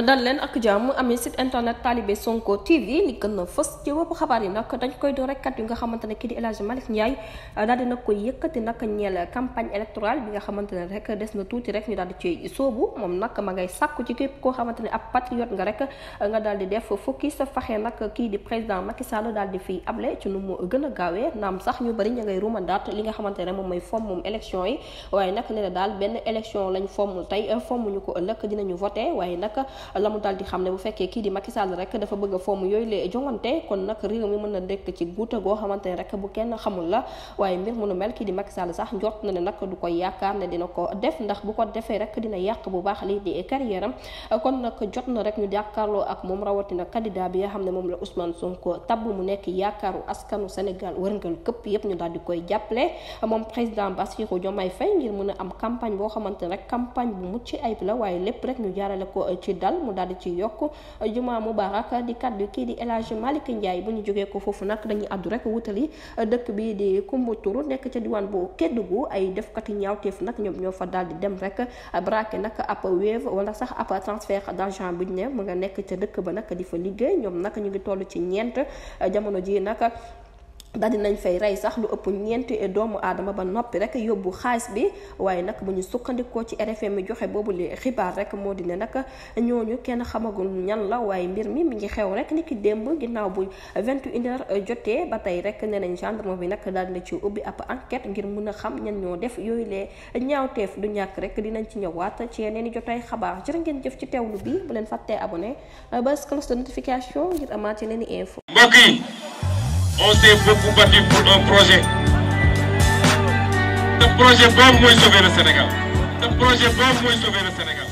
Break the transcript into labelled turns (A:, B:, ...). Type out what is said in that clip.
A: dal leen ak jàmm amee site internet Talibé Sonko TV li gën a fës ci wëpp xabaar yi nag dañ koy door rek kat yu nga xamante ne kii di El Hadji Malick Ndiaye daal di nag koy yëkkati nag ñeel campagne électorale bi nga xamante ne rek des na tuuti rek ñu daal di ci soobu moom nag ma ngay sàkku ci képp koo xamante ne ab patriote nga rek nga daal di def fukki sa faxe nag kii di président Macky Sall daal di fiy able ci nu mu gën a gaawee naam sax ñu bëri ña ngay rumandaat li nga xamante ne moom mooy fomm moom élection yi waaye nag ne na daal benn élection lañ fomm tey fomm ñu ko ëllëg dinañu voté waaye nag la mu daal di xam ne bu fekkee kii di Macky Sall rek dafa bëgg a fomm yooyu lee jongante kon nag réew mi mën na dekk ci guuta goo xamante ne rek bu kenn xamul la waaye mbir mu nu mel kii di Macky Sall sax njort na ne nag du ko yaakaar ne dina ko def ndax bu ko defee rek dina yàq bu baax lii di carrière am kon nag jot na rek ñu jàkkaarloo ak moom rawatina candidat bi nga xam ne moom la Ousmane Sonko tabb mu nekk yaakaaru askanu Sénégal wërngal këpp yëpp ñu daal di koy jàppale moom président Bassirou Diomaye Faye ngir mën a am campagne boo xamante ne rek campagne bu mucc ayib la waaye lépp rek ñu jaarale ko ci dal mu daal di ci yokk juma mubarak di kaddu kii di El Hadji Malick Ndiaye bu ñu jógee ko foofu nag dañuy àddu rek wutali dëkk bi di Koumbotour nekk ca diwaan bu Kédougou ay defkati ñaawteef nag ñoom ñoo fa daal di dem rek braqué nag ab Wave wala sax ab transfert d'argent bi ñu ne mu nga nekk ca dëkk ba nag di fa liggéey ñoom nag ñu ngi toll ci ñeent jamono ji nag daal dinañ fay rey sax lu ëpp ñeenti doomu aadama ba noppi rek yóbbu xaalis bi waaye nag bu ñu sukkandikoo ci RFM mi joxe boobu li xibaar rek moo di ne nag ñooñu kenn xamagul ñan la waaye mbir mi ngi xew rek ni ki démb ginnaaw bu 21h jotee ba tey rek nee nañ gendarme bi nag daal dina ci ubbi ab enquête ngir mën a xam ñan ñoo def yooyu lee ñaawteef du ñàkk rek dinañ ci ñëwaat ci yeneen i jotaay xabaar jërë ngeen jëf ci teewlu bi bu leen fàttee abonné ba cloche de notification ngir amaat yeneen i info.
B: On s'est beaucoup battu pour un projet. Ce projet bon, moi, sauver le Sénégal. Ce projet bon, moi, sauver le Sénégal.